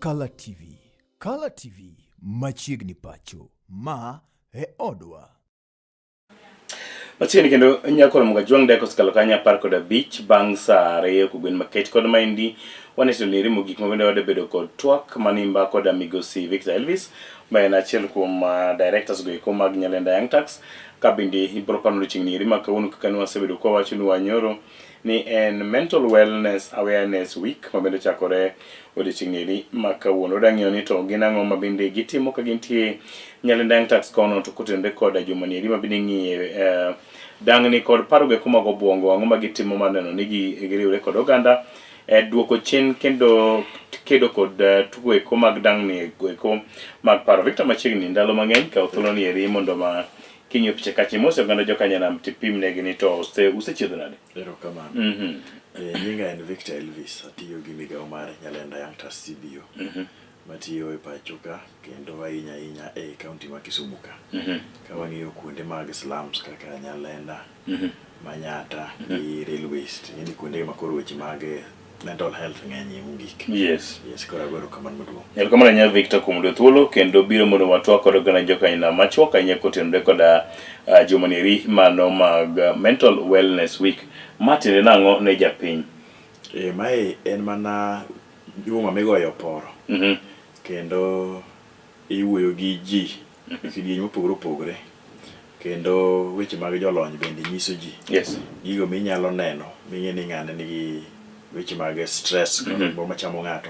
Kala TV. Kala TV machiegni pacho. Ma e odwa. Machiegni kendo nyakoro mga jwang' dakika osekalo kanyo 15 bang' saa 2 kogwen makech kod maendi waneto neri mogik ma bende wade bedo kod twak manimba koda migosi Victor Elvis ma en achiel kuom directors go eko mag Nyalenda Young Turks ka bende ibro paro odiochieng' ni eri ma kawuono kaka ne wasebedo kwa wacho ni wanyoro ni en Mental Wellness Awareness Week ma bende ochakore odiochieng' ni eri ma kawuono. Wadwa ng'iyo ni to gin ang'o ma bende gitimo ka gintie Nyalenda Young Turks kono to kotenore koda juma ni eri ma bende ng'iye dang'ni kod paro go eko mag obuongo, ang'o ma gitimo mar neno ni giriwre kod oganda e duoko chien kendo kedo kod tugo eko mag dang'ni eko mag paro. Victor machiegni ndalo mang'eny kawo thuolo ni eri mondo ma king'iyo picha kacha imose oganda jokanyanam tipim negi ni to usechiedho nade? Erokamano. Nyinga en Victor Elvis, atiyo gi migawo mar Nyalenda Young Turks CBO. Matiyo e pacho ka kendo ahinya ahinya e kaunti ma Kisumu ka. Ka wang'iyo kuonde mag slums kaka Nyalenda, Manyatta gi Railways, ting'e ni kuonde ma koro weche mag mental health ng'enyie mogik. Yes, koro ago erokamano maduong'. Erokamano ahinya Victor kuom yudo thuolo kendo biro mondo watwak kod oganda jokanyanam machuok ahinya kotenore koda juma ni eri mano mag Mental Wellness Week. Ma tiende nang'o ne japiny? Mae en mana juma migoyo oporo. Kendo iwuoyo gi ji e kidieny mopogore opogore kendo weche mag jolony bende nyiso ji gigo minyalo neno ming'e ni ng'ane nigi weche mag stress kata gimoro machamo ng'ato.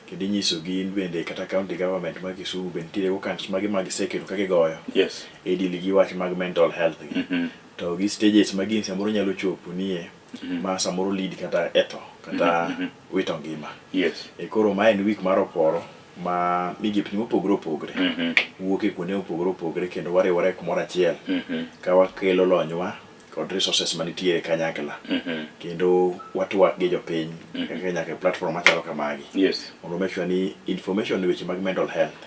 Kendo inyiso gi in bende kata county government ma Kisumu bende nitiere okang' mage ma giseketo ka gigoyo e deal gi wach mag mental health gi. To gi stages ma gini samoro nyalo chopo nie ma samoro lead kata e tho kata wito ngima. E koro ma en week mar oporo ma migepni mopogore opogore wuok e kuonde mopogore opogore kendo wariwore kumoro achiel ka wakelo lonywa kod resources manitiere kanyakla kendo watwak gi jopiny kaka nyaka e platform machalo kamagi mondo make sure ni information e weche mag mental health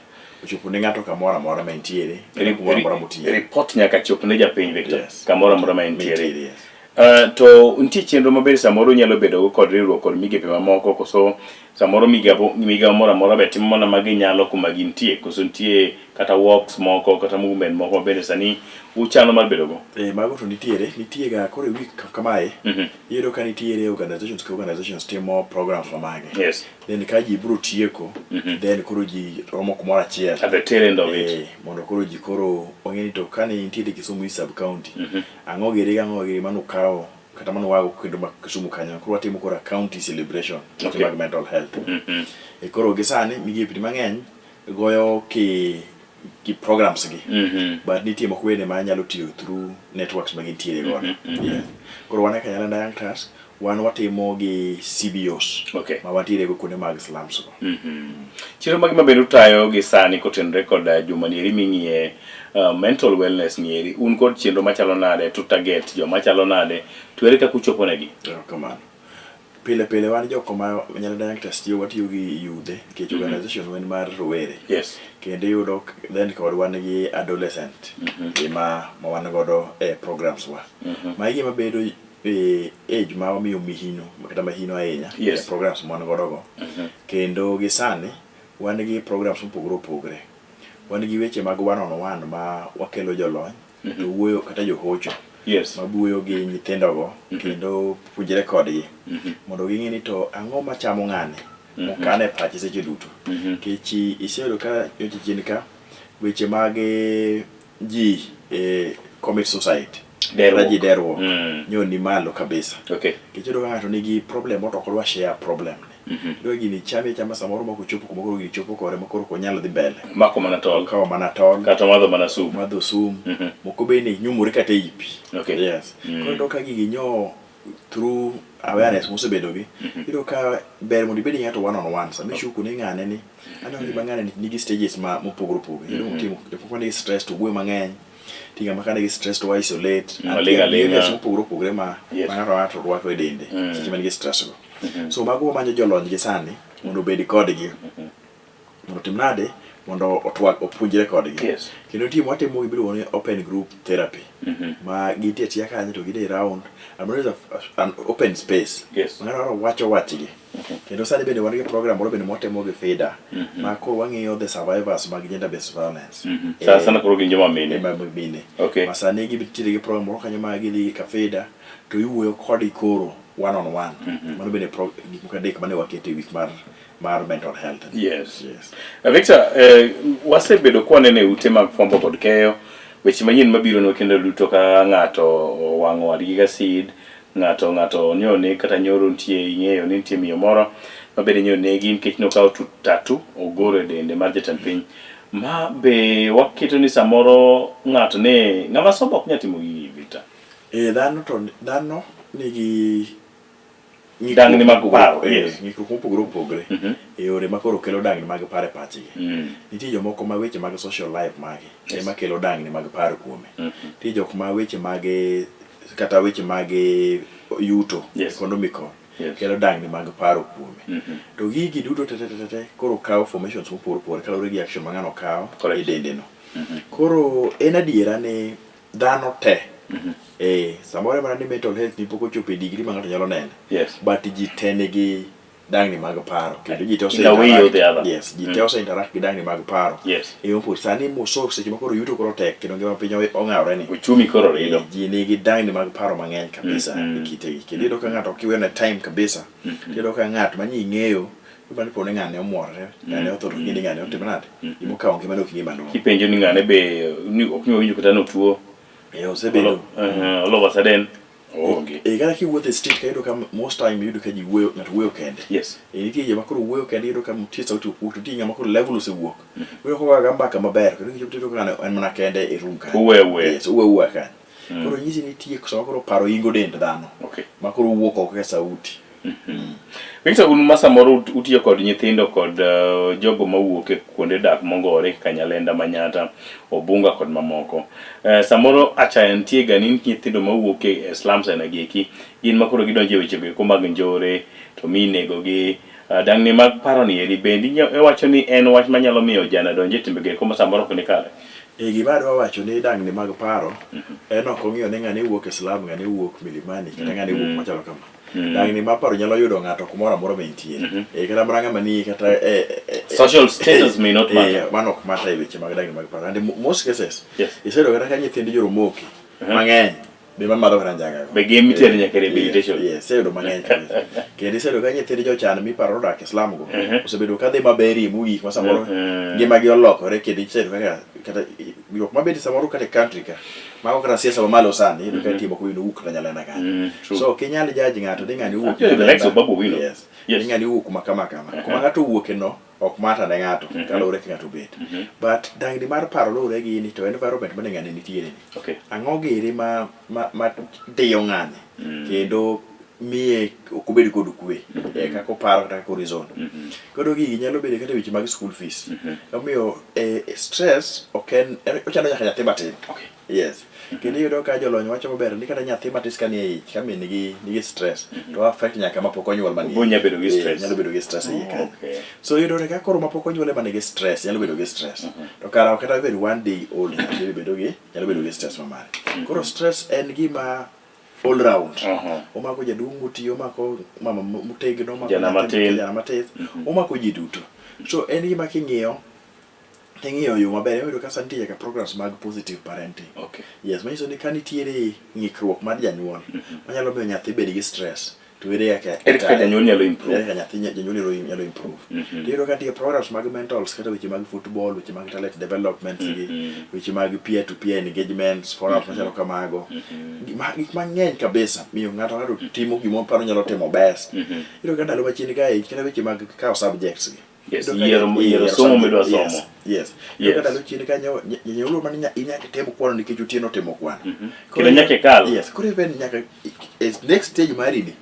ochopo ne ng'ato kamoro amora ma entiere kata kumoro amora motiye. Report nyaka chop ne japiny Victor kamoro amora ma entiere. Mantiere, yes. To nitie chenro maber samoro unyalo bedo go kod riwruok kod migepe mamoko koso samoro migawo moro amora be timo mana ma ginyalo kuma gintie koso nitie kata works moko kata movement moko mabende sani uchano mar bedo go? Mago to nitiere, nitie ga koro e week kamae iyudo ka nitiere organizations ka organizations timo programs ma mage. Then ka ji biro tieko, then koro ji romo kumoro achiel. At the tail end of it. Mondo koro ji koro ong'e ni to kane intiere Kisumu East Sub County, ang'o giri ang'o giri manukawo kata manuwago kendo ma Kisumu kanyo koro watimo koro a county celebration weche mag mental health. E koro gi sani migepni mang'eny goyo ki programs gi. But nitie moko bende ma nyalo tiyo through networks ma gintiere godo. Yes. Koro wan kaka Nyalenda Young Turks, wan watimo gi CBOs ma wantiere go kuonde mag slums go. Chenro mage ma bende utayo gi sani kotenore kod juma ni eri ming'iye mental wellness ni eri, un kod chenro machalo nade to target joma chalo nade to ere kaka uchopo negi? Erokamano. Pile pile wan jok ma Nyalenda Young Turks tiyo, watiyo gi yudhe nikech organization wan mar rowere. Kendo iyudo then kod wan gi adolescent ma wan godo e programs wa. Magi gima bedo e age ma wamiyo mihino kata mahino ahinya e programs ma wan godo go. Kendo gi sani wan gi programs mopogore opogore. Wan gi weche mag one on one ma wakelo jolony to wuoyo kata johocho ma wuoyo gi nyithindogo kendo puonjre kodgi mondo ging'e ni to ang'o machamo ng'ani mokane e pache seche duto. Nikech iseyudo ka nyocha chien ka weche mag ji commit suicide kata ji derruok nyo ni malo kabisa. Nikech iyudo ka ng'ato nigi problem moro to ok odwa share problem ne. Iyudo ka gini chame achama samoro ma kochopo kuma koro gini chopo kore ma koro ok onyal dhi mbele. Mako mana tol. Okawo mana tol. Kata madho mana sum. Madho sum. Moko bende nyumore kata ei pi. Yes. Koro iyudo ka gigi nyo through awareness mosebedo gi, iyudo ka ber mondo ibed gi ng'ato one on one. Sama ishuku ni ng'ane ni, aneno gima ng'ane ni nigi stages ma mopogore opogore. Iyudo motimo jok moko nigi stress to wuoyo mang'eny. Nitie ng'ama ka nigi stress to isolate. Oling' aling'a. Behaviors mopogore opogore ma ma ng'ato ng'ato rwako e dende seche ma nigi stress go. So mago wamanyo jolony gi sani mondo obed kodgi. Mondo otim nade? Mondo otwag opuonjre kodgi. Yes. Kendo nitie mwatimo gimiluongo ni open group therapy. Ma gintie atiya kanyo to gidhi round and mano is an open space. Yes. Ma ng'ato wacho wachgi. Kendo sani bende wan gi program moro bende mwatimo gi FIDA. Ma koro wang'iyo the survivors mag gender based violence. Sana sana koro gin joma mine. Ma mine. Okay. Ma sani gintiere gi program moro kanyo ma gidhi ka FIDA to iwuoyo kodgi koro one on one. Mano bende gik moko adek mane waketo e week mar mental health. Yes. Yes. Victor, wasebedo kwaneno e ute mag fwambo kod keyo weche manyien mabiro nwa kendo duto ka ng'ato owang'o wadgi gi acid, ng'ato nyo oneg kata nyoro nitie ing'eyo ni nitie miyo moro ma bende nyo onegi nikech nokawo tatu ogoro e dende mar jatend piny. Ma be waketo ni samoro ng'ato ne ng'ama sobo ok nyal timo gigi Victor. Dhano to dhano nigi Dangni mag paro, yes. Ng'ikruok mopogore opogore e yore ma koro kelo dangni mag paro e pachgi. Nitie jomoko ma weche mag social life magi ema kelo dangni mag paro kuome. Nitie jok ma weche mag kata weche mag yuto, economical, kelo dangni mag paro kuome. To gigi duto te te te te koro kawo formations mopogore opogore kaluwore gi action ma ng'ano kawo e dende no. Koro en adiera ni dhano te samoro mana ni mental health ni pok ochopo e degree ma ng'ato nyalo nene. But ji te nigi dangni mag paro kendo ji te ose In a way or interact. the other. Yes, ji te ose interact gi dangni mag paro. E yo mopogore. Sani moso seche ma koro yuto koro tek kendo ngima piny ong'awore ni. Uchumi koro rido. Ji nigi dangni mag paro mang'eny kabisa e kitegi. Kendo iyudo ka ng'ato ok iwene time kabisa. Iyudo ka ng'at ma ing'eyo iparo ni poni ng'ane omworore, ng'ane otho to ing'e ni ng'ane otimo nade? Gima okawo ngimane ok ing'e malong'o. Kipenjo ni ng'ane be ni ok ni wawinjo kata notuo. Osebedo. All of a sudden oonge. Kata kiwuotho e street ka iyudo ka most time iyudo ka ji wuoyo, ng'ato wuoyo kende. Nitie joma koro wuoyo kende iyudo ka nitie sauti ok wuok to nitie ng'ama koro level osewuok. Iyudo ka ogoyo mbaka maber kendo kichopo tiyudo ka ng'ano en mana kende e room kanyo. Owuoyo awuoya. Yes, owuoyo awuoya kanyo. Koro nyisi ni nitie sama koro paro ingo dend dhano. Ma koro wuok oko ka sauti. Victor, un ma samoro utiyo kod nyithindo kod jogo mawuok e kuonde dak mongore kaka Nyalenda, Manyata, Obunga kod mamoko. Samoro achaya nitie ga ni nyithindo mawuok e slums aina gi eki gin ma koro gidonjo e weche go eko mag njore to mi inego gi. Dang'ni mag paro ni eri bende iwacho ni en wach manyalo miyo ojana donj e timbe go eko ma samoro ok ni kare? Gima adwa wacho ni dang'ni mag paro en ok ong'iyo ni ng'ane wuok e slum, ng'ane wuok milimani kata ng'ane wuok machalo kama. Dang'ni mar paro nyalo yudo ng'ato kumoro amora ma entie. Kata mana ng'ama ni kata Social status may not matter. Mano ok matter e weche mag dang'ni mag paro. And in most cases, iseyudo kata ka nyithind joromoke mang'eny be mamadho kata njaga go. Be gin mitero nyaka e rehabilitation. Yes, iseyudo mang'eny kabisa. Kendo iseyudo ka nyithind jochan miparo odak e slum go osebedo ka dhi maberie mogik ma samoro ngimagi olokore kendo iseyudo kaka kata jok mabet samoro kata e country ka mago kata siasa mamalo sani iyudo ka nitie moko bende owuok kata Nyalenda kanyo. True. So ok inyal judge ng'ato ni ng'ani owuok Actually, the likes of Nyalenda. Babu Owino. Yes. Yes. Ni ng'ani owuok kuma kama kama. Kuma ng'ato owuoke no ok matter ne ng'ato kaluwore kaka ng'ato obet. But dang'ni mar paro luwore gi ni to environment mane ng'ani nitiere ni. Ang'o giri ma diyo ng'ani kendo miye ok obed kod kwe kaka oparo kata kaka o reason. Koro gigi nyalo bedo kata weche mag school fees. Omiyo stress ok en ochando nyaka nyathi matin. Yes. Kendo iyudo ka jolony wacho maber ni kata nyathi matis ka nie ich ka min gi nigi stress to affect nyaka mapok onyuol manie. Bo nyalo bedo gi stress. Nyalo bedo gi stress e iye kanyo. So iyudo ni ka koro mapok onyuol ema nigi stress, nyalo bedo gi stress. To kara ok kata bed one day old nyathi bedo gi nyalo bedo gi stress mamare. Koro stress en gima all round. Omako jaduong' moti, omako mama motegno, omako Jana nyathi matin. jana matin, omako ji duto. So en gima king'iyo ing'iyo yo maber iyudo ka sani nitie nyaka programs mag positive parenting. Yes, manyiso ni ka nitiere ng'ikruok mar janyuol manyalo miyo nyathi bed gi stress to ere kaka Ere kaka janyuol nyalo improve? Ere kaka nyathi janyuol nyalo improve. To iyudo ka nitie programs mag mentals kata weche mag football, weche mag talent development gi, weche mag peer to peer engagements, forums machalo kamago. Gik mang'eny kabisa miyo ng'ato ng'ato timo gima oparo nyalo timo best. Iyudo ka ndalo machien kae kata weche mag kawo subjects gi. Yes, Iyudo ka yiero yiero somo subject, midwa yes, somo. yes. Iyudo ka Yes. ndalo chien kanyo janyuol mane inyaka tem kwano nikech Otieno otimo kwano. Kendo nyaka ikal. Yes, koro even nyaka e next stage mari ni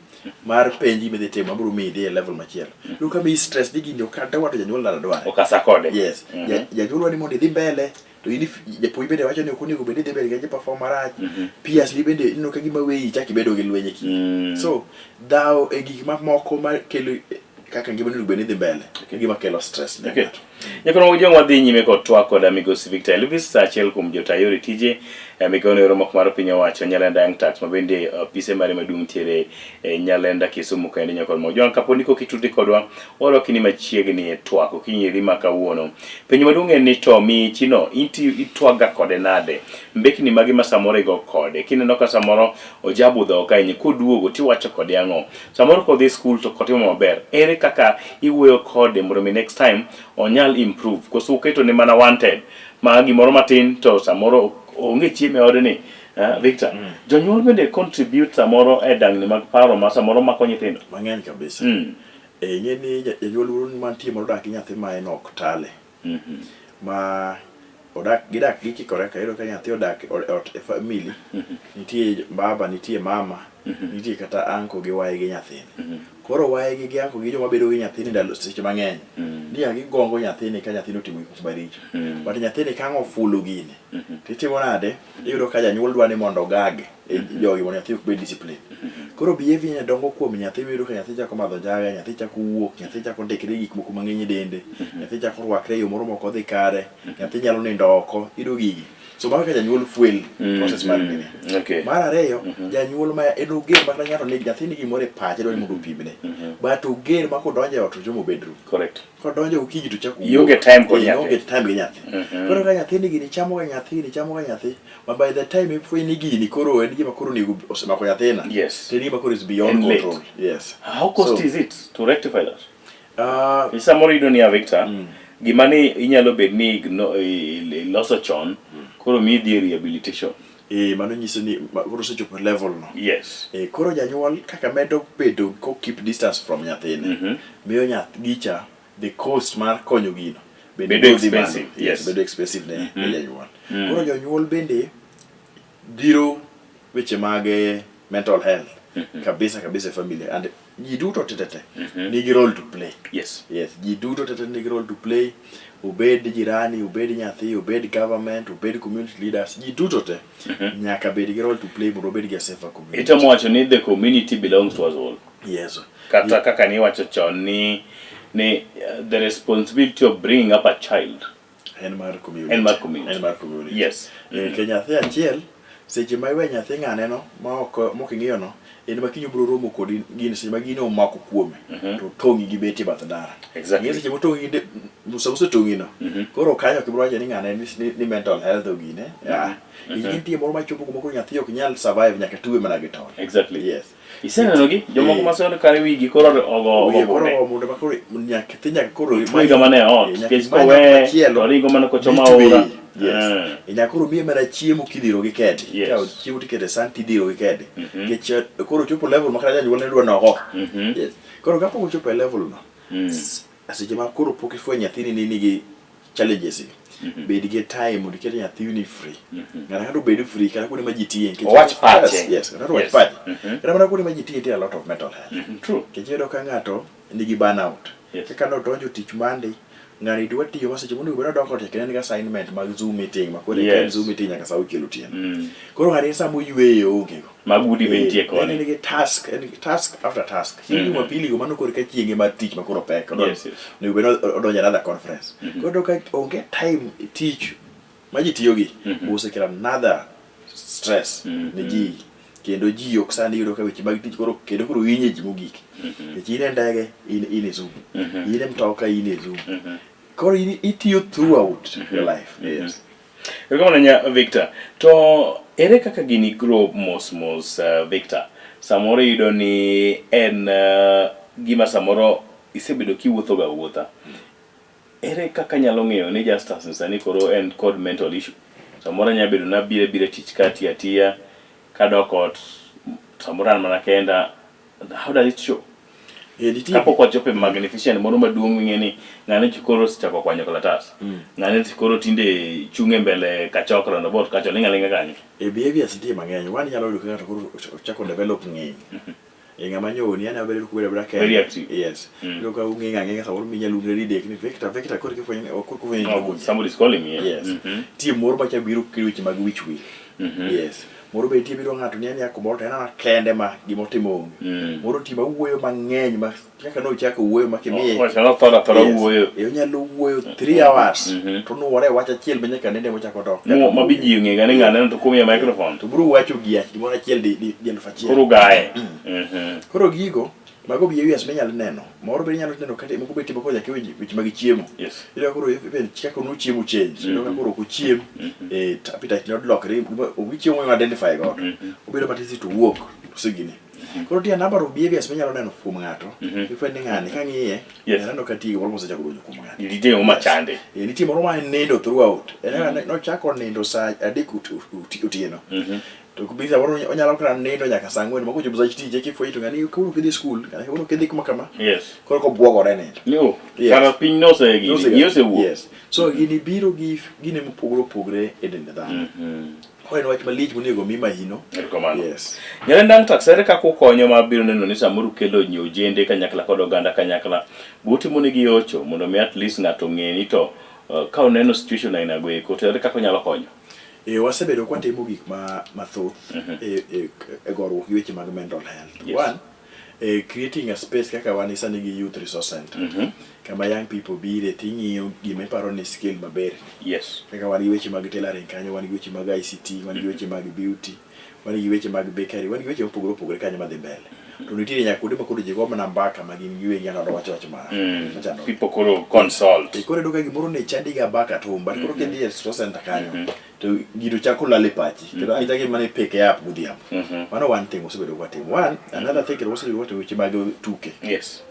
mar penji midhi timo abiro miyi idhi e level machielo. Iyudo ka miyi stress ni gini ok adwa to janyuol nada dware. Okasa kode. Yes. Janyuol dwaro ni mondo idhi mbele to in japuonj bende wacho ni ok onego bed ni idhi mbele nikech i perform marach. Peers ni bende ineno ka gima weyi ichak ibedo gi lweny e kindi. So dhawo e gik mamoko ma kelo kaka ngima onego bed ni dhi mbele okay. gima kelo stress ne okay. ng'ato. Nyakono Ojwang wadhi nyime kod twak kod Migosi Victor Elvis, achiel kuom jota yore tije e migawo no moko mar piny owacho Nyalenda Young Turks, ma bende apise mare maduong' nitiere e Nyalenda Kisumu kaendi. Nyakono Ojwang, kapo ni kok itudri kodwa, warwaki ni machiegni e twak okinyi eri ma kawuono. Penjo maduong' en ni to michino inti itwaga kode nade? Mbekni mage ma samoro igo kode? Kineno ka samoro ojabudho oko ahinya, koduogo tiwacho kode ang'o? Samoro kodhi skul to kotimo maber, ere kaka iwuoyo kode mondo mi next time onyal improve? Koso uketo ne mana wanted ma gimoro matin to samoro onge chiemo e odni. Victor, jonyuol bende contribute samoro e dangni mag paro ma samoro mako nyithindo. Mang'eny kabisa. E ing'e ni janyuol moro mantie moro odak gi nyathi ma en ok tale. Ma odak gidak gikikore ka iyudo ka nyathi odak e ot e family nitie baba nitie mama nitie kata uncle gi waye gi nyathini. Koro waye gi gi uncle gi joma bedo gi nyathini ndalo seche mang'eny. Ni gigongo nyathini ka nyathini otimo gik moko maricho. But nyathini ka ang' ofulo gini titimo nade? Iyudo ka janyuol dwa ni mondo ogage e jogi mondo nyathi ok bed discipline. Koro behavior dongo kuom nyathi miyudo ka nyathi chako madho njaga, nyathi chako wuok, nyathi chako ndikre gik moko mang'eny e dende, nyathi chako rwakre e yo moro mok odhi kare, nyathi nyalo nindo oko, iyudo gigi. So mano ka janyuol fuel process mar nini. Mar ariyo, janyuol ma en oger ma kata ng'ato ni nyathi nigi gimoro e pache dwaro ni mondo opimne. But oger ma kodonjo e ot to chomo bedroom. Correct. Kodonjo okinyi to chako Ionge time kod Eh, nyathi. ionge time gi nyathi. Koro ka nyathi ni gini chamo ga nyathi, gini chamo ga nyathi, ma by the time ifwenyo ni gini koro en gima koro onego osemako nyathina. Yes. To en gima koro is beyond En late. control. Yes. How costly So, is it to rectify that? Uh, Samoro iyudo niya Victor, gima ni inyalo bed ni iloso chon, koro miyi dhi e rehabilitation. Eh, mano nyiso ni koro osechopo e level no. Yes. Eh, koro janyuol kaka medo bedo ko keep distance from nyathine miyo nyath gicha the cost mar konyo gino bende Bedo dhi malo. expensive, yes. Bedo expensive ne janyuol. Koro jonyuol bende dhiro weche mag mental health kabisa kabisa e family and ji duto te te te nigi role to play. Yes, ji duto te te nigi role to play. Obed jirani, obed nyathi, obed government, obed community leaders, ji duto te nyaka bed gi role to play mondo obed gi a safer community. Itemo wacho ni the community belongs to us all. Yes. Kata kaka niwacho chon ni the responsibility of bringing up a child En mar community. En mar community. En mar community. Yes. Eh, ke nyathi achiel seche ma iwe nyathi ng'ane no ma ok mok ing'iyo no en ma kiny obiro romo kodi gini seche ma gino omako kuome to tong'i gi beti e bath ndara. Exactly. Ing'e seche motong'i gi sama osetong'i no koro kanyo ok ibiro wacho ni ng'ane ni mental health ogine. Ah. Nitie moro machopo kuma koro nyathi ok nyal survive nyaka tuwe mana gi tol. Exactly. Yes. Iseneno gi jomoko ma seweno kare wigi koro ogo Wiye ogo koro bunde. ogo bunde ma koro nyathi nyaka koro Twega mana e ot, Eh, nyaka nikech imany kowe machielo to ringo mana kochomo mitweye. aora. Yes. Nyaka koro miye mana chiemo kidhiro gi kedi. Yes. Ikawo chiemo tikete e san tidhiro gi kedi. Nikech koro ochopo level ma kata janyuol ne dwa nogo. Yes. Koro kapok ochopo e level no, seche ma koro pok ifwenyo nyathini ni nigi challenges gi, bed gi time mondo iket nyathini free. Ng'ato kata obed free kata kuonde ma ji tiye. nikech- Owach pache. Yes, kata owach Yes. pache. Kata mana kuonde ma ji tiye nitie a lot of mental health. True. Nikech iyudo ka ng'ato nigi burnout. Yes. Kaka nodonjo tich Monday, ng'ani dwa tiyo ma seche monego bed odok ot nyaka en gi assignment mag Zoom meeting ma koro Yes. en Zoom meeting nyaka saa auchiel otieno. Koro ng'ani en sama oyweyo onge go. Magudi be nitie Eh, koni. En gi task, en gi task after task. Chieng' Jumapili go mano koro ka chienge mar tich ma koro pek. Yes. Onego bed ni odonjo another conference. Koro iyudo ka onge time tich ma ji tiyogi osekelo another stress ne ji kendo ji ok sani iyudo ka weche mag tich koro kendo koro hinye ji mogik. Nikech in e ndege in e Zoom. In e mtoka in e Zoom. Koro in itiyo throughout your life. Yes. Erokamano nya Victor. To ere kaka gini grow mos mos Victor? Samoro iyudo ni en gima samoro isebedo kiwuotho ga wuotha. Ere kaka nyalo ng'eyo ni Justus sani koro en kod mental issue? Samoro anya bedo na biro biro tich ka tiyo atiya kadok ot samoro an mana kenda. How does it show? Eh, nitie Kapok wachopo e magnificent moro maduong' ming'e ni ng'ane to koro osechako kwanyo kalatas. Ng'ane to koro tinde chung' e mbele kachok roundabout kacha oling' aling'a kanyo. E behaviors nitie mang'eny. One inyalo yudo ka ng'ato koro ochako develop ng'eny. E ng'ama nyoni yani obedo kobedo abeda kende. Very active. Yes. Iyudo ka ung'eng' ang'eng'a samoro minya luongre didek ni Victor, Victor koro kifwenyo ni ok koro ifwenyo ni Oh, iluonge. somebody is calling me. Yes. Nitie moro macha biro kelo weche mag wich wil. Yes. Moro be nitie biro ng'ato ni ania kumoro to en ana kende ma gimotimo onge. Moro ti ma wuoyo mang'eny ma kaka nochako wuoyo ma kimiye. Wacho nothoro athora Yes. wuoyo. E, onyalo wuoyo 3 hours Mhm. to nuore e wach achiel ma nyaka nende mochako dok. Mo ma bi ji ong'e ga ni ng'ane to kumiye microphone. To biro wacho gi gimoro achiel di 1000. Koro gaye. Mhm. Koro gigo mago behaviors minyalo neno. Moro be inyalo neno kata moko be timo konya ke weche mag chiemo. Yes. Iyudo ka koro even kaka nochiemo change. Iyudo ka koro ok ochiem, appetite ne odlokre, ok gichiemo ma identify godo. Obedo matin to wuok osegine. Koro nitie a number of behaviors minyalo neno kuom ng'ato. Ifwenyo ni ng'ani kang'iye, aneno ka nitie gimoro mosechako donjo kuom ng'ani. Nitie gimoro machande. Nitie moro ma nindo throughout. En nochako nindo saa 3 otieno. To bi samoro onyalo kata nindo nyaka saa 4 ma kochopo saa tich kifwenyo to ng'ani kawuono ok idhi skul, ng'ani kawuono ok idhi kuma kama. Yes. Koro kobuogore nindo. Yo. Yes. Kara piny nosegini, ji osewuok. Yes. So gini biro gi gine mopogore opogore e dend dhano. Koro en wach malich monego mi mahino. Erokamano. Yes. Nyalenda Tax ere kaka ukonyo ma biro neno ni samoro ukelo ojende kanyakla kod oganda kanyakla be utimo negi yocho mondo mi at least ng'ato ong'e ni to ka oneno situation aina go eko to ere kaka onyalo konyo. Wasebedo kwatimo gik mathoth e goruok gi weche mag mental health. Yes. One, creating a space kaka wan sani gi youth resource center. Kama young people bire ting'iyo gima iparo ni skill maber. Yes. Kaka wan gi weche mag tailoring kanyo, wan gi weche mag ICT, wan gi weche mag beauty, wan gi weche mag bakery, wan gi weche mopogore opogore kanyo madhi mbele. To nitiere nyaka kuonde ma koro ji go mana mbaka ma gin giwegi ng'ato wacho wach ma machando. People koro consult. Koro iyudo ka gimoro ne chandi ga back at home, but koro kidhi e resource center kanyo, to gino chako lal e pachi. Kendo ang' ichako mana pick up godhiambo. Mano one thing wasebedo kwatimo. One, another thing kendo wasebedo kwatimo weche mag tuke. Yes.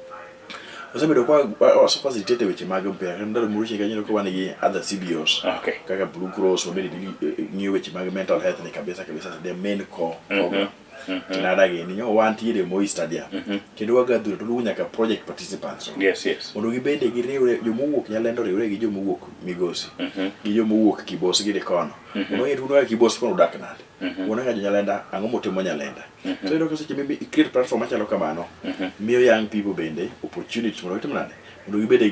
Wasebedo kwa wase facilitate weche mag mpira. Kendo ndalo moro chieng' kanyo wan gi other CBOs. Okay. Kaka Blue Cross wabende ng'iyo weche mag mental health ni kabisa kabisa the main core program. Tinada gini nyo wantiere Moi Stadium. Kendo wagadhuro to luwo nyaka project participants. Yes, yes. Mondo gibende giriwre jomowuok Nyalenda oriwre gi jomowuok Migosi. Gi jomowuok Kibos gi kono. Mondo ng'e tuno Kibos kono odak nade. Wuon ka jo Nyalenda ang'o motimo Nyalenda. So iyudo ka seche mi create platform machalo kamano miyo young people bende opportunity mondo gitim nade mondo gibede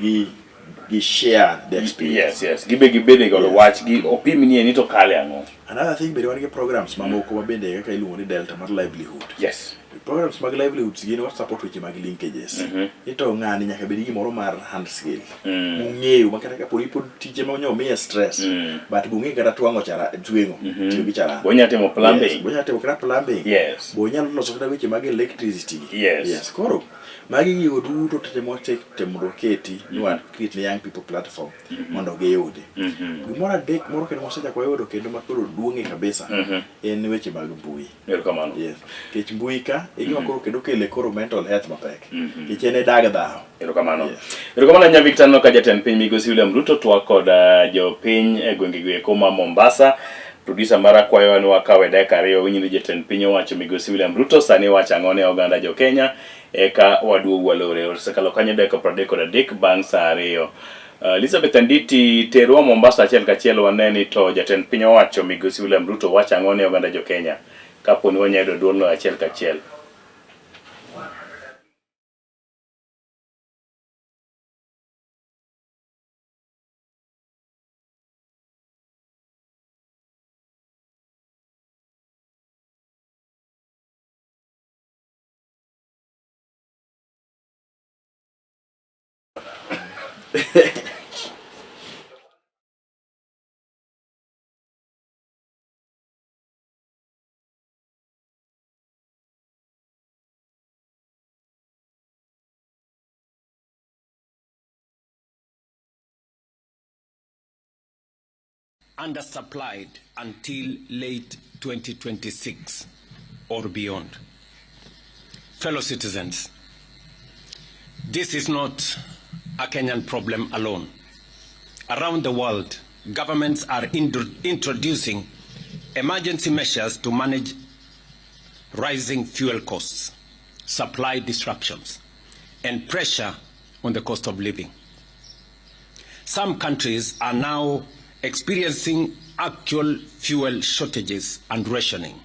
gi share the experience. Yes, yes. Gibe gibede kod Yes. wach gi opim ni to kale ang'o. Another thing bende wan gi programs mamoko ma bende kaka iluongo ni Delta mar livelihood. Yes. Programs mag livelihoods gin wa support weche mag linkages. Ni to ng'ani nyaka bed gi gimoro mar hand skill. Mong'eyo ma kata kapo ni pod tije ma onyo miye stress. But bong'e kata twang'o chara tweng'o tiyo gi charani. Bonya timo plumbing. Yes, bonya timo kata plumbing. Yes. Bonyalo loso kata weche mag electricity gi. Yes. Yes. Koro magi gigo duto temo temo mondo waketi ni wa create ne young people platform mondo giyudi. Gimoro adek moro kendo wasechako wayudo kendo ma koro duong'e kabisa en weche mag mbui. Erokamano. Yes. Nikech mbui ka e gima koro kendo kele koro mental health mapek. Nikech en e dag dhawo. Erokamano. Yes. Erokamano ahinya Victor Noka jatend piny migosi William Ruto twak kod jopiny e gwenge go eko ma Mombasa. Producer mara kwayowa ni wakawe dakika 2 winj ni jatend piny owacho migosi William Ruto sani wacho ang'o ne oganda jo Kenya eka waduog walore. Osekalo kanyo dakika 33 bang' saa 2. Elizabeth Anditi terwa Mombasa achiel kachiel wane ni to jatend piny owacho migosi William Ruto wacho ang'o ne oganda jo Kenya kapo ni wanyalo yudo duolno achiel kachiel. Undersupplied until late 2026 or beyond. Fellow citizens, this is not a Kenyan problem alone. Around the world, governments are introducing emergency measures to manage rising fuel costs, supply disruptions, and pressure on the cost of living. Some countries are now experiencing actual fuel shortages and rationing.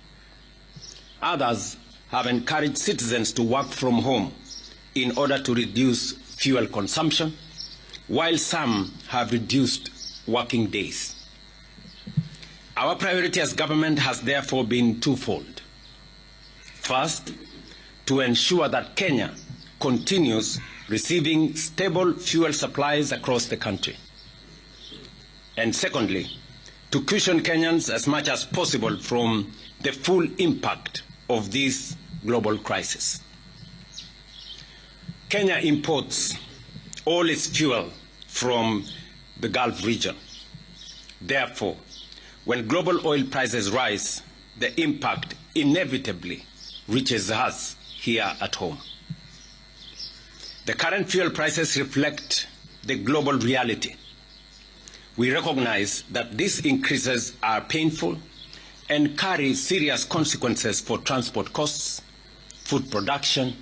Others have encouraged citizens to work from home in order to reduce fuel consumption, while some have reduced working days. Our priority as government has therefore been twofold. First, to ensure that Kenya continues receiving stable fuel supplies across the country. And secondly, to cushion Kenyans as much as possible from the full impact of this global crisis. Kenya imports all its fuel from the Gulf region. Therefore, when global oil prices rise, the impact inevitably reaches us here at home. The current fuel prices reflect the global reality. We recognize that these increases are painful and carry serious consequences for transport costs, food production,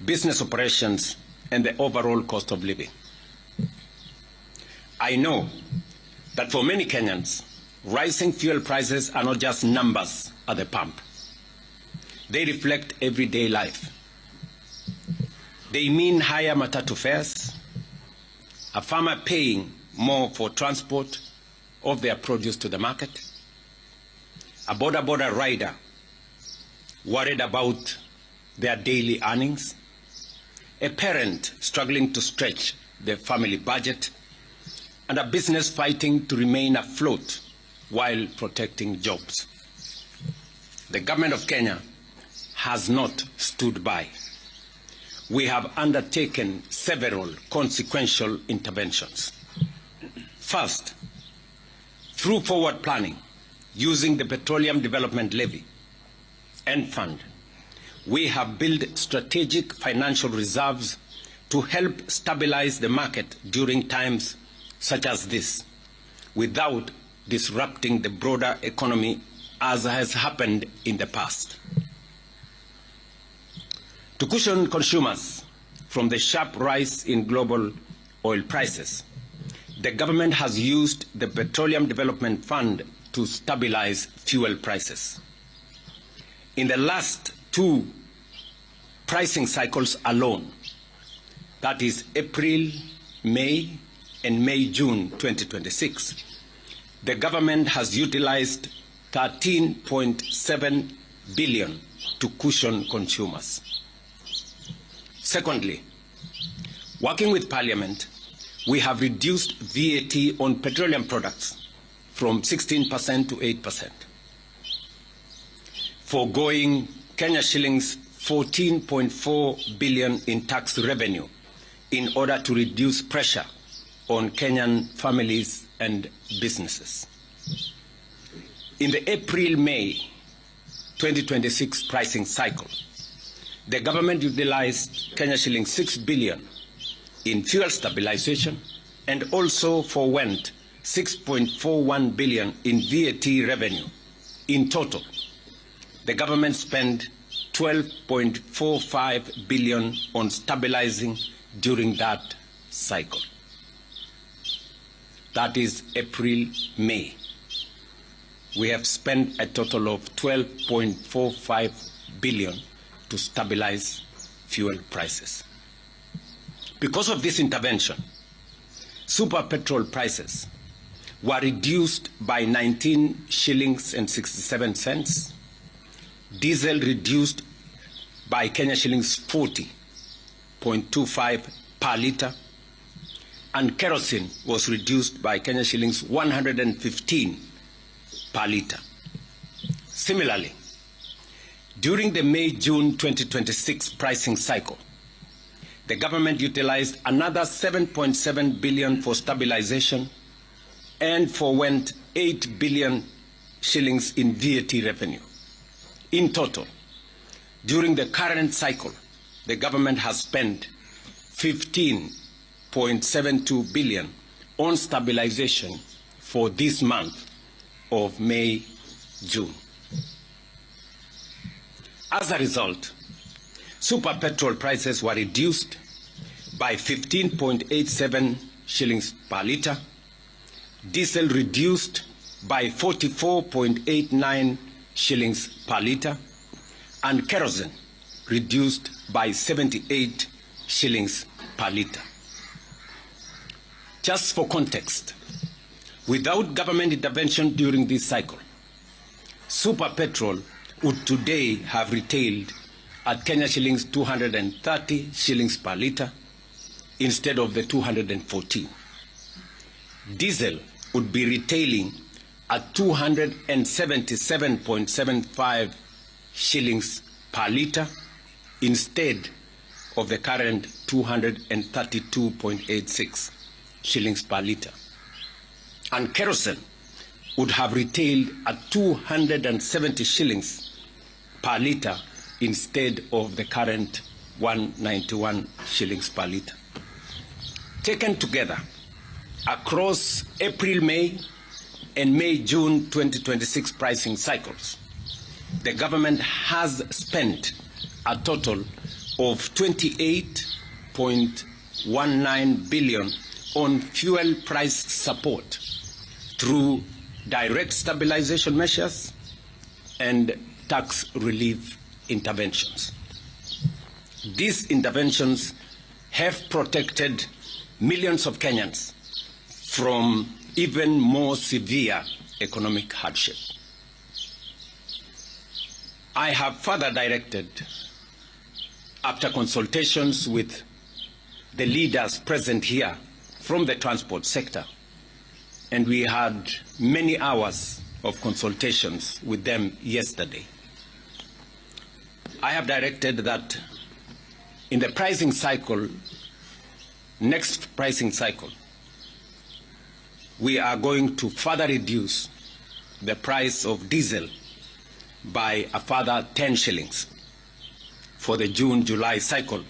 business operations, and the overall cost of living. I know that for many Kenyans, rising fuel prices are not just numbers at the pump. They reflect everyday life. They mean higher matatu fares, a farmer paying more for transport of their produce to the market, a boda boda rider worried about their daily earnings, a parent struggling to stretch the family budget, and a business fighting to remain afloat while protecting jobs. The government of Kenya has not stood by. We have undertaken several consequential interventions. First, through forward planning, using the Petroleum Development Levy and Fund, we have built strategic financial reserves to help stabilize the market during times such as this, without disrupting the broader economy as has happened in the past. To cushion consumers from the sharp rise in global oil prices, the government has used the Petroleum Development Fund to stabilize fuel prices. In the last two pricing cycles alone, that is April, May, and May, June 2026, the government has utilized 13.7 billion to cushion consumers. Secondly, working with Parliament, we have reduced VAT on petroleum products from 16% to 8%, foregoing Kenya shillings 14.4 billion in tax revenue in order to reduce pressure on Kenyan families and businesses. In the April-May 2026 pricing cycle, the government utilized Kenya shillings 6 billion in fuel stabilization and also forewent 6.41 billion in VAT revenue. In total, the government spent 12.45 billion on stabilizing during that cycle. That is April, May. We have spent a total of 12.45 billion to stabilize fuel prices. Because of this intervention, super petrol prices were reduced by 19 shillings and 67 cents, diesel reduced by Kenya shillings 40.25 per liter, and kerosene was reduced by Kenya shillings 115 per liter. Similarly, during the May-June 2026 pricing cycle, the government utilized another 7.7 billion for stabilization and forewent 8 billion shillings in VAT revenue. In total, during the current cycle, the government has spent 15.72 billion on stabilization for this month of May, June. As a result, super petrol prices were reduced by 15.87 shillings per liter, diesel reduced by 44.89 shillings per liter, and kerosene reduced by 78 shillings per liter. Just for context, without government intervention during this cycle, Super petrol would today have retailed at Kenya shillings 230 shillings per litre instead of the 214. Diesel would be retailing at 277.75 shillings per litre instead of the current 232.86 shillings per litre. And kerosene would have retailed at 270 shillings per litre instead of the current 191 shillings per litre. Taken together, across April, May, and May, June 2026 pricing cycles, the government has spent a total of 28.19 billion on fuel price support through direct stabilization measures and tax relief interventions. These interventions have protected millions of Kenyans from even more severe economic hardship. I have further directed, after consultations with the leaders present here from the transport sector, and we had many hours of consultations with them yesterday. I have directed that in the pricing cycle, next pricing cycle, we are going to further reduce the price of diesel by a further 10 shillings for the June-July cycle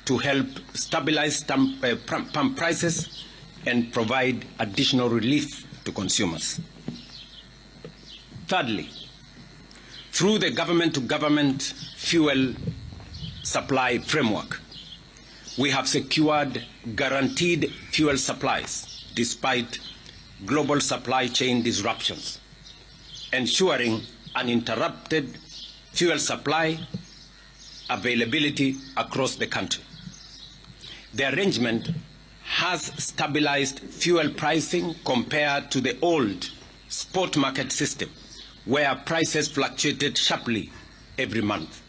to help stabilize pump prices and provide additional relief to consumers. Thirdly, through the government-to-government fuel supply framework, we have secured guaranteed fuel supplies despite global supply chain disruptions, ensuring uninterrupted fuel supply availability across the country. The arrangement has stabilized fuel pricing compared to the old spot market system, where prices fluctuated sharply every month.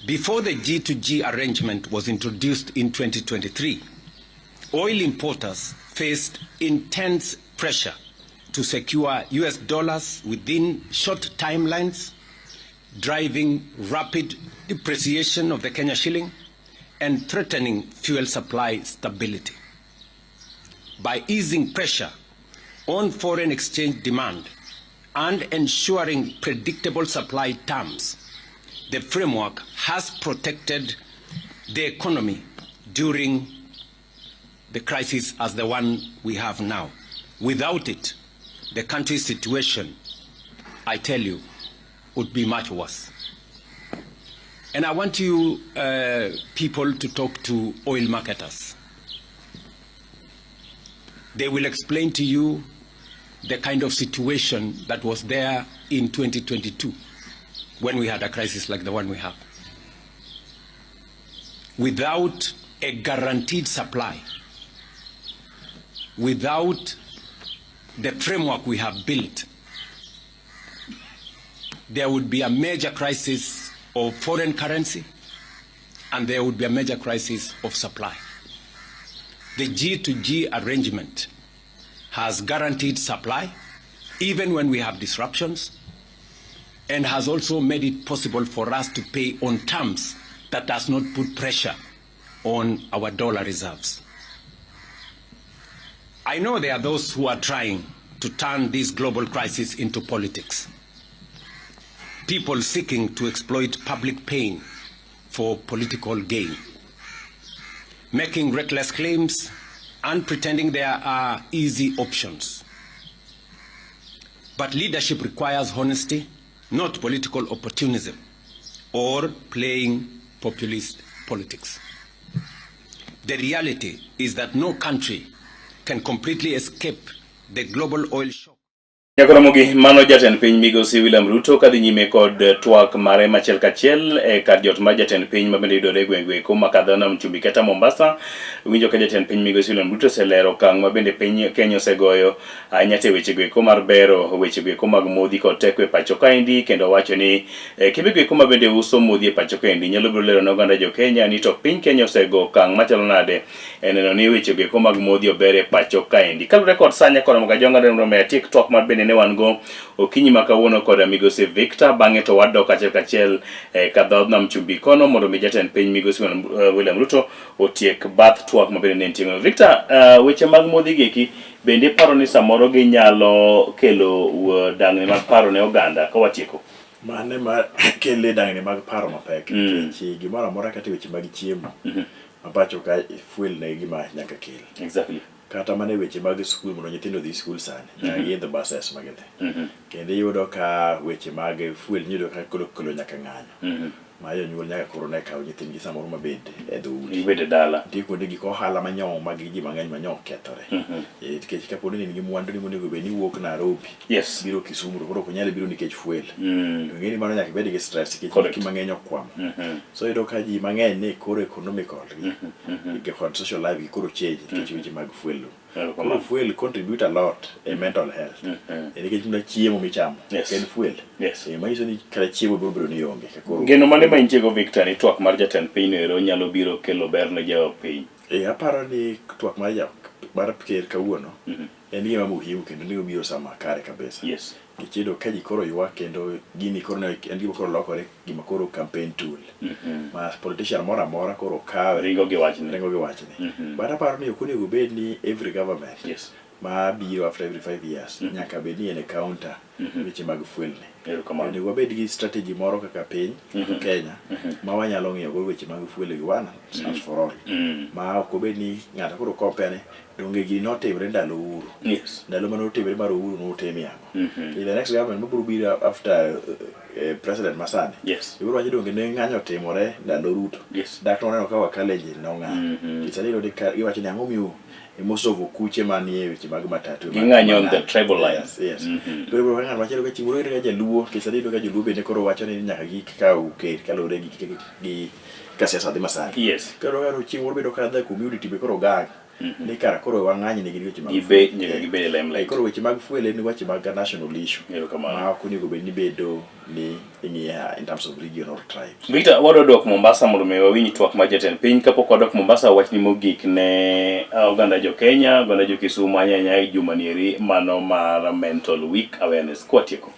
Before the G2G arrangement was introduced in 2023, oil importers faced intense pressure to secure US dollars within short timelines, driving rapid depreciation of the Kenya shilling and threatening fuel supply stability. By easing pressure on foreign exchange demand and ensuring predictable supply terms, the framework has protected the economy during the crisis as the one we have now. Without it, the country's situation, I tell you, would be much worse. And I want you people to talk to oil marketers. They will explain to you the kind of situation that was there in 2022 when we had a crisis like the one we have. Without a guaranteed supply, without the framework we have built, there would be a major crisis of foreign currency and there would be a major crisis of supply. The G2G arrangement has guaranteed supply even when we have disruptions, and has also made it possible for us to pay on terms that does not put pressure on our dollar reserves. I know there are those who are trying to turn this global crisis into politics. People seeking to exploit public pain for political gain, making reckless claims and pretending there are easy options. But leadership requires honesty, not political opportunism or playing populist politics. The reality is that no country can completely escape the global oil shock. Nyakoromogi mano jatend piny migosi William Ruto kadhi nyime kod twak mare machiel kachiel e kar jot mar jatend piny mabende yudore e gweng' goeko ma kadho nam chumbi kata Mombasa. Winjo ka jatend piny migosi William Ruto oselero okang' ma bende piny Kenya osegoyo ahinya te weche goeko mar bero weche goeko mag modhi kod teko e pacho kaendi kendo owacho ni kembe goeko ma bende uso modhi e pacho kaendi nyalo biro lero ne oganda jo Kenya ni to piny Kenya osego okang' machalo nade e neno ni weche goeko mag modhi ober e pacho kaendi. Kaluwore kod sa nyakoro Mogajonga dwaro mondo atiek twak mar bende ne wan go okinyi ma kawuono kod migosi Victor bang'e to wadok achiel kachiel ka dhood nam chumbi kono mondo mi jatend piny migosi William Ruto otiek bath twak ma bende ne nitie. Victor, weche mag modhi gi bende iparo ni samoro ginyalo kelo dang'ni mag paro ne oganda ka watieko? Mane ma kele dang'ni mag paro mapek nikech gimoro amora kata weche mag chiemo ma pacho ka fuel ne gima nyaka kel. Exactly. Kata mana e weche mag skul mondo nyithindo odhi skul sani nyaka giidh buses ma gidhi. Kendo iyudo ka weche mag fuel iyudo ka koro kelo nyaka ng'anyo. Ma jonyuol nyaka koro ne kaw nyithindgi samoro mabed e dhoudi. Gibed e dala. Nitie kuonde gik ohala manyo mag ji mang'eny manyo kethore. Nikech kapo ni in gi mwandu ni monego bed ni wuok Nairobi. Yes. Biro Kisumu to koro ok onyal biro nikech fuel. To ing'e ni mano nyaka ibed gi stress nikech gik mang'eny okwamo. So iyudo ka ji mang'eny ni koro economical gi kod social life gi koro change nikech weche mag fuel. Koro fuel contribute a lot e mental health. Nikech mana chiemo michamo en fuel. Yes. Manyiso ni kata chiemo biro bedo ni onge. Koro Geno mane ma intie go Victor ni twak mar jatend piny no ero nyalo biro kelo ber ne jopiny? Aparo ni twak mar ker kawuono en gima muhimu kendo ni obiro sama kare kabisa. Yes. Nikech iyudo ka ji koro ywak kendo gini koro ne en gima koro lokore gima koro campaign tool. Ma politician moro amora koro kawe Ringo gi wachni. Ringo gi wachni. But aparo ni ok onego bed ni every government Yes. ma biro after every 5 years nyaka bed ni en e counter weche mag fuel ni. Erokamano. Onego wabed gi strategy moro kaka piny Kenya ma wanyalo ng'iyo go weche mag fuel gi one and for all. Ma ok obed ni ng'ato koro compare ni donge gini notimre ndalo Uhuru. Yes. Ndalo mane otimre mar Uhuru notimie ang'o? The next government mabiro biro after president masani. Yes. Ibiro wacho donge ne ng'anyo otimore ndalo Ruto. Yes. Dak to waneno ka Wakalenjin nong'anyo. Sani iyudo ni iwacho ni ang'o miyo most of okuche manie weche mag matatu. Ging'anyo on the tribal lines. Yes, yes. Koro ibiro ng'at machielo ka chieng' moro ka jaluo, nikech sani iyudo ka joluo bende koro wacho ni nyaka gikaw ker kaluwore gi ka siasa dhi masani. Yes. Koro ka chieng' moro bedo ka the community be koro gang. Ni kara koro wang'any negi weche mag Gibe nyaka gibed e limelight. Koro weche mag fuel en weche mag national issue. Erokamano. Ma ok onego bed ni bedo ni ing'iye in terms of region or tribe. Victor, wadwa dok Mombasa mondo mi wawinj twak mar jatend piny. Kapok wadok Mombasa, wachni mogik ne oganda jo Kenya, oganda jo Kisumu ahinya ahinya e juma nieri mano mar Mental Week Awareness. Kwatieko.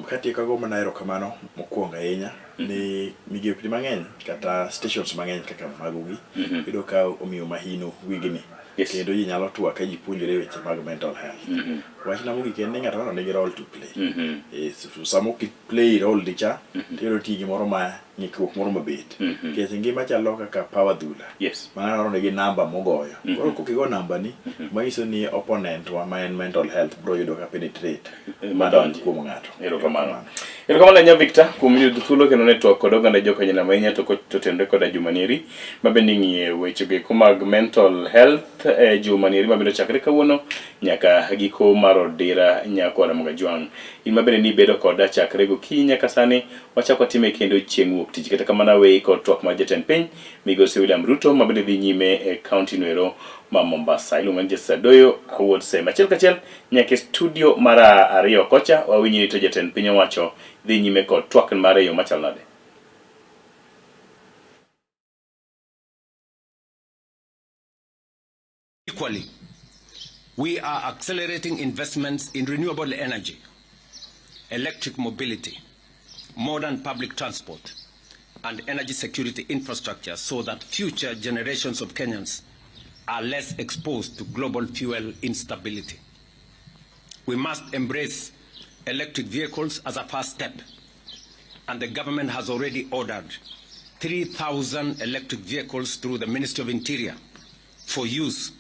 Katieko ago mana erokamano mokwongo ahinya ni migepe mang'eny kata stations mang'eny kaka magogi iyudo ka omiyo mahino wigni. Yes. Kendo ji nyalo twak ka ji puonjore weche mag mental health. Wachna mogik en ni ng'ato ng'ato nigi role to play. Sama ok play role ni cha, tiyudo nitie gimoro ma ng'ikruok moro mabet. Nikech ngima chalo kaka power dhula. Yes. Ma ng'ato nigi namba mogoyo. Koro kokigo namba ni, manyiso ni opponent wa ma en mental health biro yudo ka penetrate madonj kuom ng'ato. Erokamano. Erokamano ahinya Victor kuom yudo thuolo kendo ne twak kod oganda jo Kenya nam ahinya to kotenore koda juma nieri ma bende ing'iye weche goeko mag mental health e juma nieri ma bende ochakre kawuono nyaka giko mar odira nyakwara Mogajwang'. In ma bende nibedo koda chakre gokinyi nyaka sani wachako watime kendo chieng' wuok tich. Kata kamano aweyi kod twak mar jatend piny migosi William Ruto ma bende dhi nyime e kaunti noero ma Mombasa. Iluonga ni Jesse Adoyo awuod Seme. Achiel kachiel nyaka e studio mar ariyo kocha wawinj ni to jatend piny owacho dhi nyime kod twak mare e yo machal nade. Equally, we are accelerating investments in renewable energy, electric mobility, modern public transport, and energy security infrastructure so that future generations of Kenyans are less exposed to global fuel instability. We must embrace electric vehicles as a first step, and the government has already ordered 3,000 electric vehicles through the Ministry of Interior for use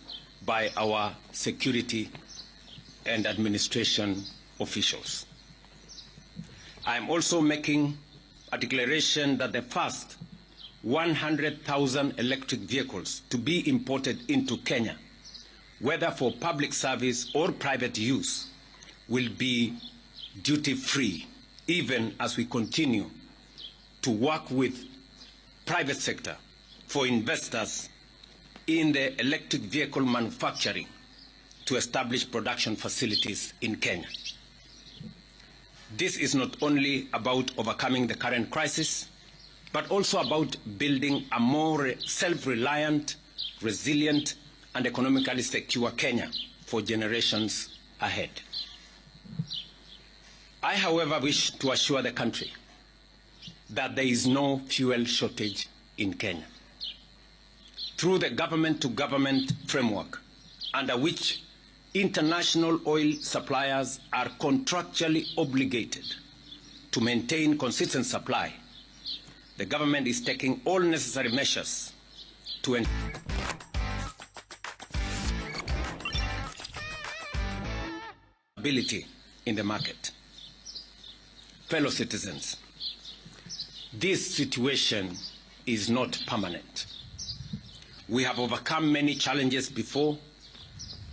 by our security and administration officials. I am also making a declaration that the first 100,000 electric vehicles to be imported into Kenya, whether for public service or private use, will be duty-free, even as we continue to work with private sector for investors in the electric vehicle manufacturing to establish production facilities in Kenya. This is not only about overcoming the current crisis, but also about building a more self-reliant, resilient, and economically secure Kenya for generations ahead. I, however, wish to assure the country that there is no fuel shortage in Kenya. Through the government-to-government framework, under which international oil suppliers are contractually obligated to maintain consistent supply, the government is taking all necessary measures to ensure in the market. Fellow citizens, this situation is not permanent. We have overcome many challenges before,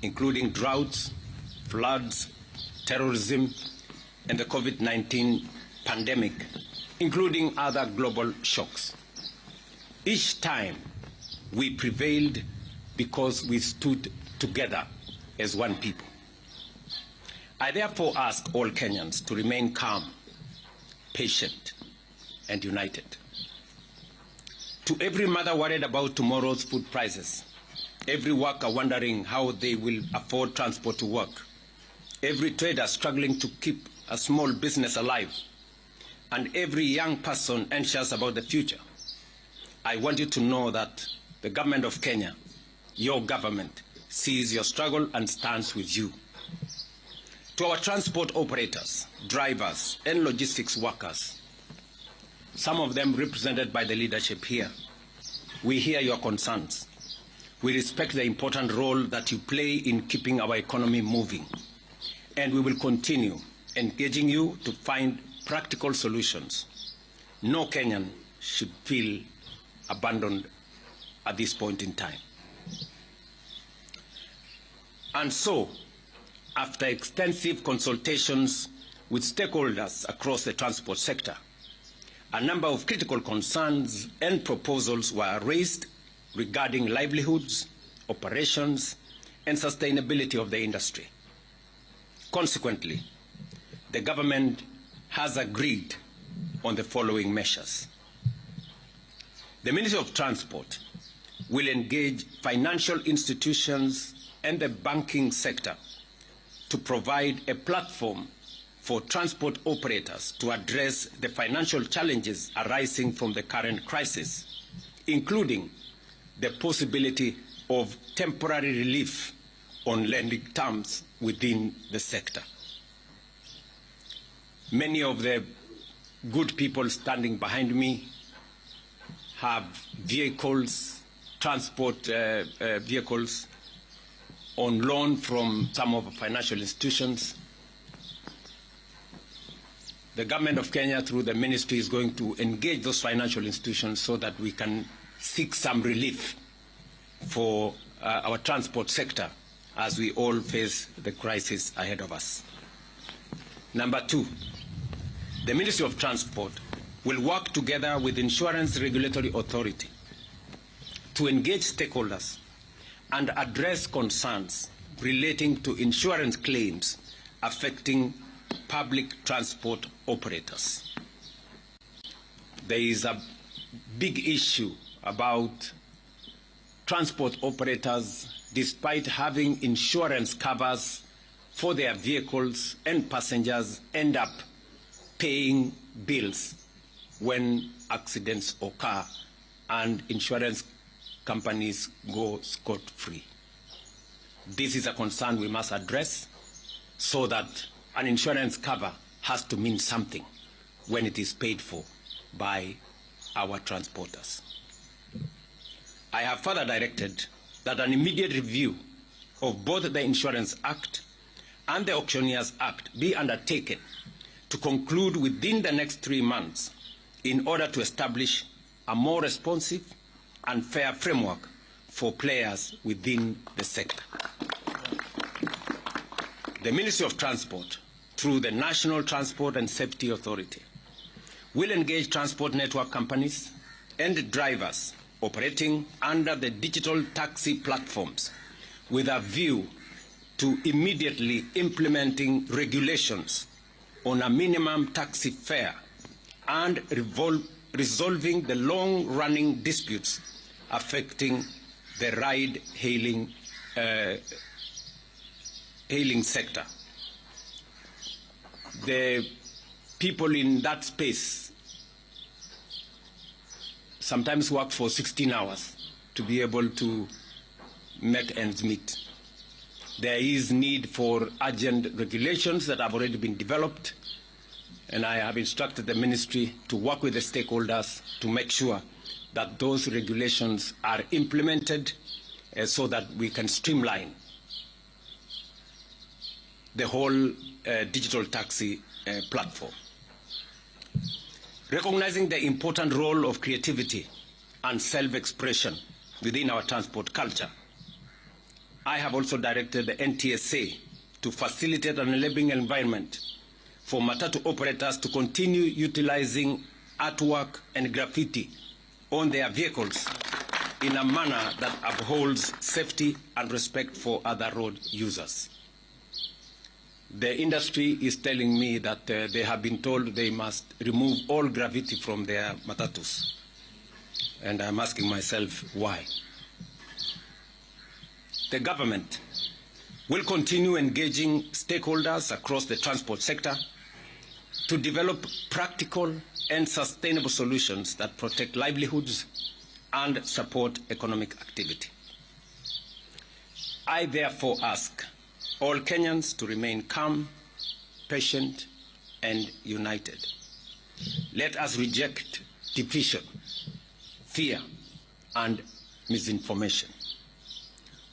including droughts, floods, terrorism, and the COVID-19 pandemic, including other global shocks. Each time we prevailed because we stood together as one people. I therefore ask all Kenyans to remain calm, patient, and united. To every mother worried about tomorrow's food prices, every worker wondering how they will afford transport to work, every trader struggling to keep a small business alive, and every young person anxious about the future, I want you to know that the government of Kenya, your government, sees your struggle and stands with you. To our transport operators, drivers, and logistics workers, some of them represented by the leadership here, we hear your concerns. We respect the important role that you play in keeping our economy moving, and we will continue engaging you to find practical solutions. No Kenyan should feel abandoned at this point in time. And so, after extensive consultations with stakeholders across the transport sector, a number of critical concerns and proposals were raised regarding livelihoods, operations, and sustainability of the industry. Consequently, the government has agreed on the following measures. The Ministry of Transport will engage financial institutions and the banking sector to provide a platform for transport operators to address the financial challenges arising from the current crisis, including the possibility of temporary relief on lending terms within the sector. Many of the good people standing behind me have vehicles, transport vehicles on loan from some of the financial institutions. The government of Kenya, through the ministry, is going to engage those financial institutions so that we can seek some relief for our transport sector as we all face the crisis ahead of us. Number two, the Ministry of Transport will work together with Insurance Regulatory Authority to engage stakeholders and address concerns relating to insurance claims affecting public transport operators. There is a big issue about transport operators, despite having insurance covers for their vehicles and passengers, end up paying bills when accidents occur and insurance companies go scot-free. This is a concern we must address so that an insurance cover has to mean something when it is paid for by our transporters. I have further directed that an immediate review of both the Insurance Act and the Auctioneers Act be undertaken to conclude within the next 3 months in order to establish a more responsive and fair framework for players within the sector. The Ministry of Transport through the National Transport and Safety Authority, will engage transport network companies and drivers operating under the digital taxi platforms with a view to immediately implementing regulations on a minimum taxi fare and resolving the long-running disputes affecting the ride-hailing hailing sector. The people in that space sometimes work for 16 hours to be able to make ends meet. There is need for urgent regulations that have already been developed, and I have instructed the ministry to work with the stakeholders to make sure that those regulations are implemented so that we can streamline the whole digital taxi platform. Recognizing the important role of creativity and self-expression within our transport culture, I have also directed the NTSA to facilitate an enabling environment for matatu operators to continue utilizing artwork and graffiti on their vehicles in a manner that upholds safety and respect for other road users. The industry is telling me that they have been told they must remove all graffiti from their matatus. And I'm asking myself why. The government will continue engaging stakeholders across the transport sector to develop practical and sustainable solutions that protect livelihoods and support economic activity. I therefore ask all Kenyans to remain calm, patient, and united. Let us reject division, fear, and misinformation.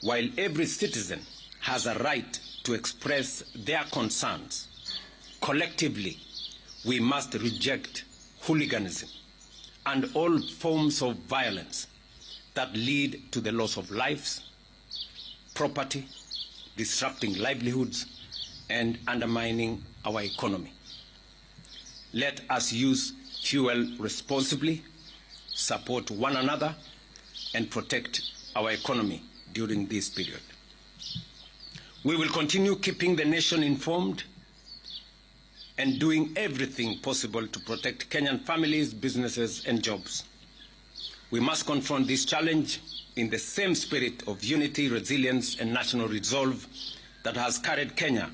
While every citizen has a right to express their concerns, collectively, we must reject hooliganism and all forms of violence that lead to the loss of lives, property, disrupting livelihoods, and undermining our economy. Let us use fuel responsibly, support one another, and protect our economy during this period. We will continue keeping the nation informed and doing everything possible to protect Kenyan families, businesses, and jobs. We must confront this challenge in the same spirit of unity, resilience, and national resolve that has carried Kenya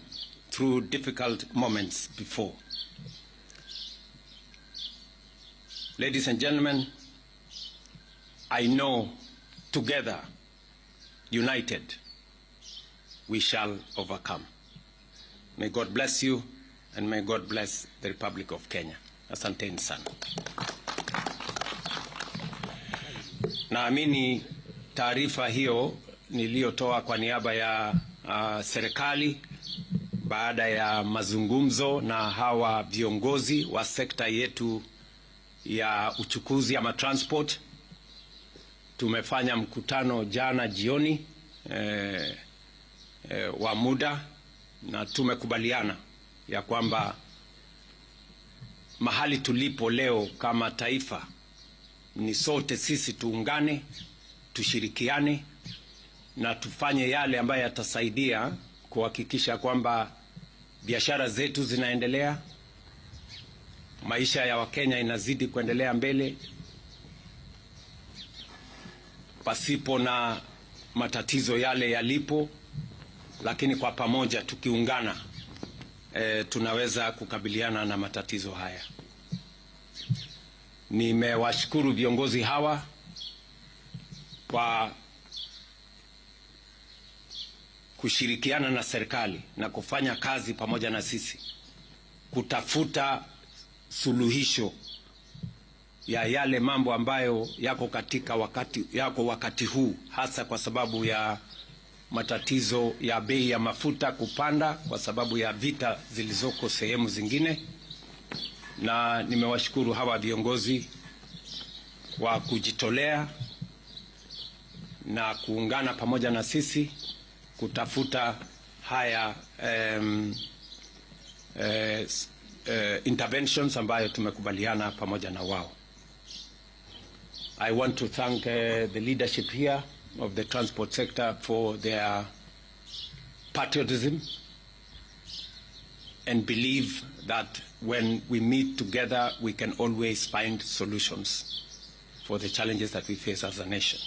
through difficult moments before. Ladies and gentlemen, I know together, united, we shall overcome. May God bless you, and may God bless the Republic of Kenya. Asanteni sana. Naamini taarifa hiyo niliyotoa kwa niaba ya serikali baada ya mazungumzo na hawa viongozi wa sekta yetu ya uchukuzi ama transport. Tumefanya mkutano jana jioni wa muda, na tumekubaliana ya kwamba mahali tulipo leo kama taifa ni sote sisi tuungane, tushirikiane na tufanye yale ambayo yatasaidia kuhakikisha kwamba biashara zetu zinaendelea, maisha ya Wakenya inazidi kuendelea mbele pasipo na matatizo yale yalipo, lakini kwa pamoja tukiungana tunaweza kukabiliana na matatizo haya. Nimewashukuru viongozi hawa kwa kushirikiana na serikali na kufanya kazi pamoja na sisi kutafuta suluhisho ya yale mambo ambayo yako katika wakati, yako wakati huu, hasa kwa sababu ya matatizo ya bei ya mafuta kupanda kwa sababu ya vita zilizoko sehemu zingine. Na nimewashukuru hawa viongozi kwa kujitolea na kuungana pamoja na sisi kutafuta haya interventions ambayo tumekubaliana pamoja na wao. I want to thank the leadership here of the transport sector for their patriotism and believe that when we meet together, we can always find solutions for the challenges that we face as a nation.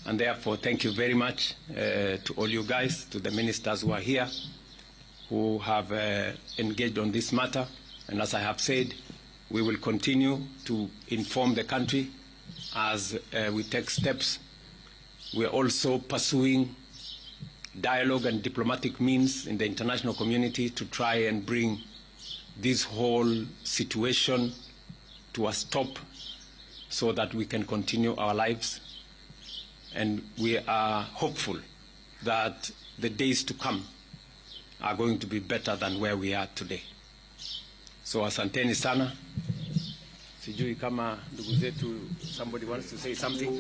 And therefore, thank you very much to all you guys, to the ministers who are here, who have engaged on this matter. And as I have said, we will continue to inform the country as we take steps. We are also pursuing dialogue and diplomatic means in the international community to try and bring this whole situation to a stop so that we can continue our lives. And we are hopeful that the days to come are going to be better than where we are today. So asanteni sana. Sijui kama ndugu zetu, somebody wants to say something.